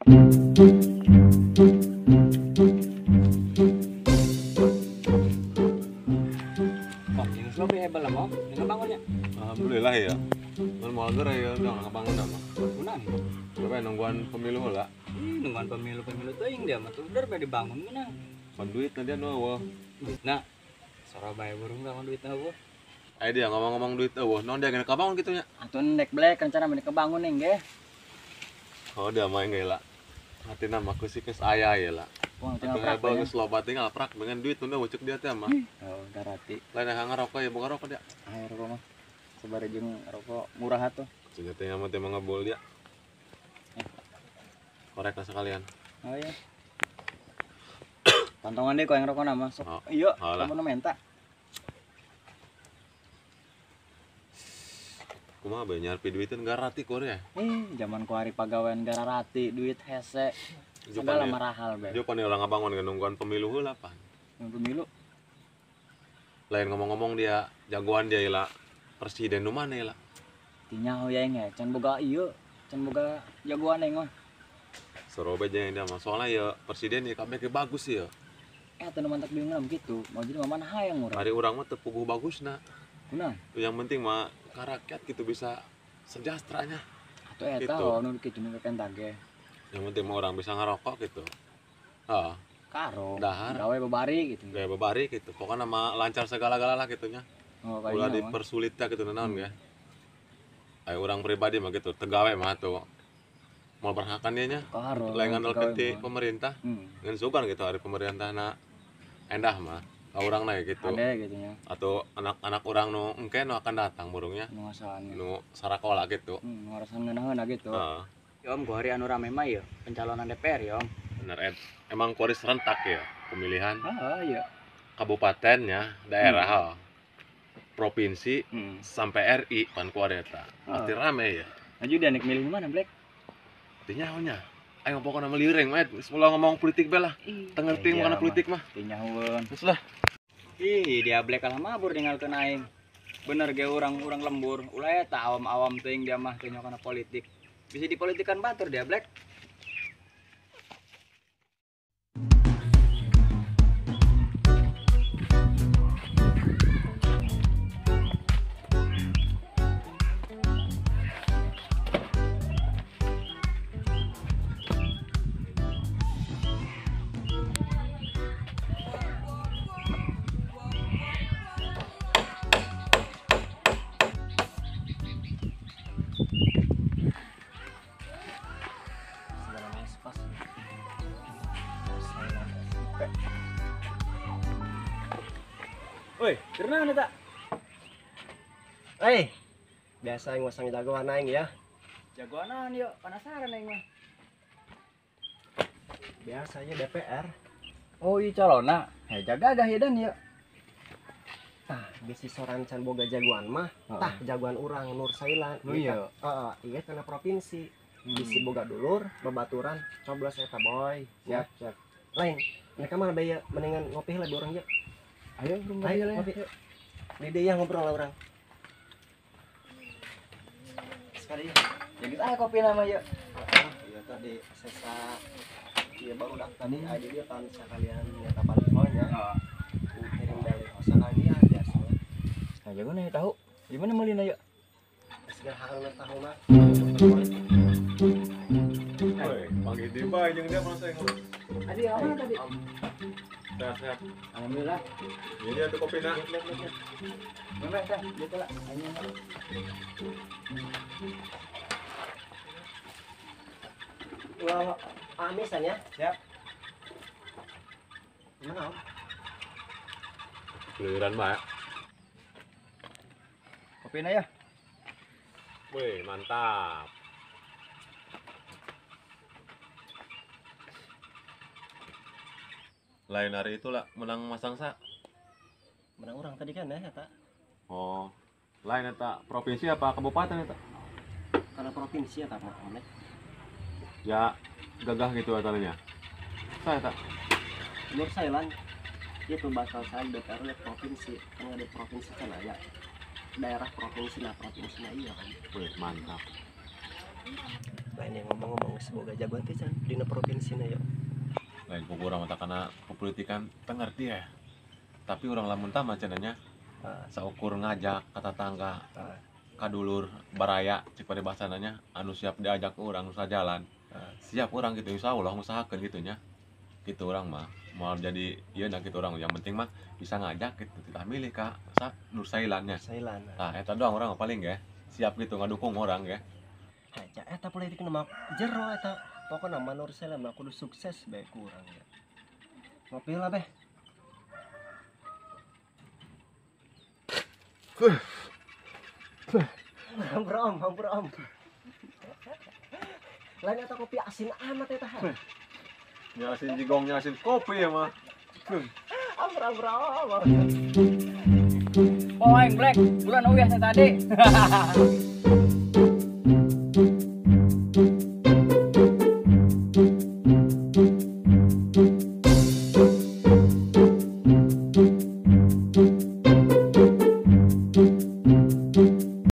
Oh, ini lebih hebat lah mau. Ini bangunnya. Alhamdulillah ya. Mun moal geura ya udah ngabangun mah. Kunaon? Bae nungguan pemilu heula. Ih, nungguan pemilu-pemilu teuing dia mah tuh udah bae dibangun geunah. Pan duitna dia nu eueuh. Duitna sora bae burung lawan duitna eueuh. Aya dia ngomong-ngomong duit eueuh, naon dia geuna kabangun kitu nya? Atuh ndek blek rencana mendek kebangun ning ge. Oh, dia mah geus lah. Hatina mah geus geus aya ye lah. Wah, tinggal prak bagus loba tinggal prak dengan duit nu cek dia teh mah. Oh, garati. Lain yang ngarokok ya bukan rokok dia. Ayo rokok mah. Sabari jeung rokok murah atuh. Cenah teh mah teh ngebol dia. Korek lah sekalian. Oh iya. Tontongan deh kok yang rokok nama. Sok. Oh, iya, kamu minta. Kumaha bae nyarpi duiteun garati kor ya? Zaman ku hari pagawean gararati, duit hese. Segala marahal bae. Jo pan urang ngabangun nungguan pemilu heula pan. Pemilu. Lain ngomong-ngomong dia jagoan dia lah presiden nu mana lah. Tinyaho ya eng can boga ieu, can boga jagoan aing mah. Sorobe jeung dia mah soalnya ya presiden ya kabeh bagus ya. Teu mantak bingung gitu. Mau jadi mah mana hayang urang. Ari urang mah teu puguh bagusna. Kunaon? Yang penting mah ka rakyat gitu bisa sejahteranya. Atuh eta gitu. Nu kitu nu pentage. Yang penting mah orang bisa ngerokok gitu. Heeh. Karo. Dahar. Gawe babari gitu. Gawe babari gitu. Pokoknya mah lancar segala-gala lah gitu nya. Oh, ulah dipersulit ya gitu naon ya. Ayo orang pribadi mah gitu, tegawe mah tuh. Mau berhakan dia nya. Lain ngandalkeun ti pemerintah. Ngan sugan gitu hari pemerintahna endah mah. Orang naik gitu. Ada gitu nya. Atau anak-anak orang nu engke nu akan datang burungnya. Nu ngasaan. Nu sarakola gitu. Nu ngarasan ngeunaheun gitu. Heeh. Ya Om, gua hari anu rame mah ya pencalonan DPR ya Om. Bener Ed. Emang kuari serentak ya pemilihan. Heeh, iya. Kabupatennya, daerah, provinsi sampai RI pan kuari eta. Pasti rame ya. Aju dia nek milih mana, Black? Teu nya. Ayo pokokna mah liureng mah Ed. Geus ulah ngomong politik bae lah. Teu ngerti ngomong politik mah. Teu nyahoeun. Geus lah. Ih, dia Black kalah mabur ninggalkeun aing. Bener ge urang-urang lembur. Ulah eta awam-awam teuing dia mah teu nyaho kana politik. Bisa dipolitikan batur dia Black. Woi, kenapa tak? Hei, biasa yang masang jagoan aing ya. Jagoan yuk, penasaran aing mah. Biasanya DPR. Oh iya calona, hei jaga gah ya dan yuk. Tah, bisi soran can boga jagoan mah, tah jagoan urang Nur Sailan. Oh iya. Heeh, iya karena provinsi. Bisi boga dulur, babaturan, coblos eta boy. Siap, siap. Lain, mereka mah baya mendingan ngopi lah orang yuk. Ayo, ayo ngopi. Di dia ngobrol lah orang. Sekali. Ya kita ayo kopi nama yuk. Iya tadi sesa iya baru dak tadi aja dia kan sekalian nyata balihonya. Kirim baliho sekalian biasa. Nah, jago nih tahu. Gimana meulina yuk? Segala hal tahu mah. Woi, panggil di bae jeung dia mana saya ngobrol. Tadi apa tadi? Sehat-sehat. Alhamdulillah. Ini dia tuh kopi nah. Memang teh, gitu lah. Wah, amisan ya. Siap. Gimana, Om? Giliran mah. Kopi na ya. Wih, mantap. Lain hari itulah menang masang sa. Menang orang tadi kan ya, tak? Oh, lain eta provinsi apa kabupaten eta? Karena provinsi ya tak mau. Ya gagah gitu atalnya. Saya tak. Nur Sailan itu bakal saya DPR lihat provinsi, kan ada provinsi kan ya. Daerah provinsi nah provinsi nah iya kan. Wih, mantap. Lain yang ngomong-ngomong geus boga jagoan teh can dina provinsina yo. Lain ku urang mah kana politikan teu ngerti ya. Tapi urang lamun tah mah cenah nya saukur ngajak ka tatangga, ka dulur baraya cek paribasana nya anu siap diajak urang nu sajalan. Siap urang gitu insyaallah ngusahakeun kitu nya. Gitu urang mah moal jadi ieu na kitu urang yang penting mah bisa ngajak gitu titah milih ka sa Nur Sailan nya. Sailan. Tah eta doang urang mah paling ge siap gitu ngadukung urang ge. Haja eta politik mah jero eta. Pokona mah Nur Sailan mah kudu sukses bae ku urang ge. Ngopi lah beh. Hampir om, hampir om. Lain eta kopi asin amat eta. Nyasin jigong nyasin kopi ya mah. Hampir hampir om. Poeng Black, bulan uyah saya tadi.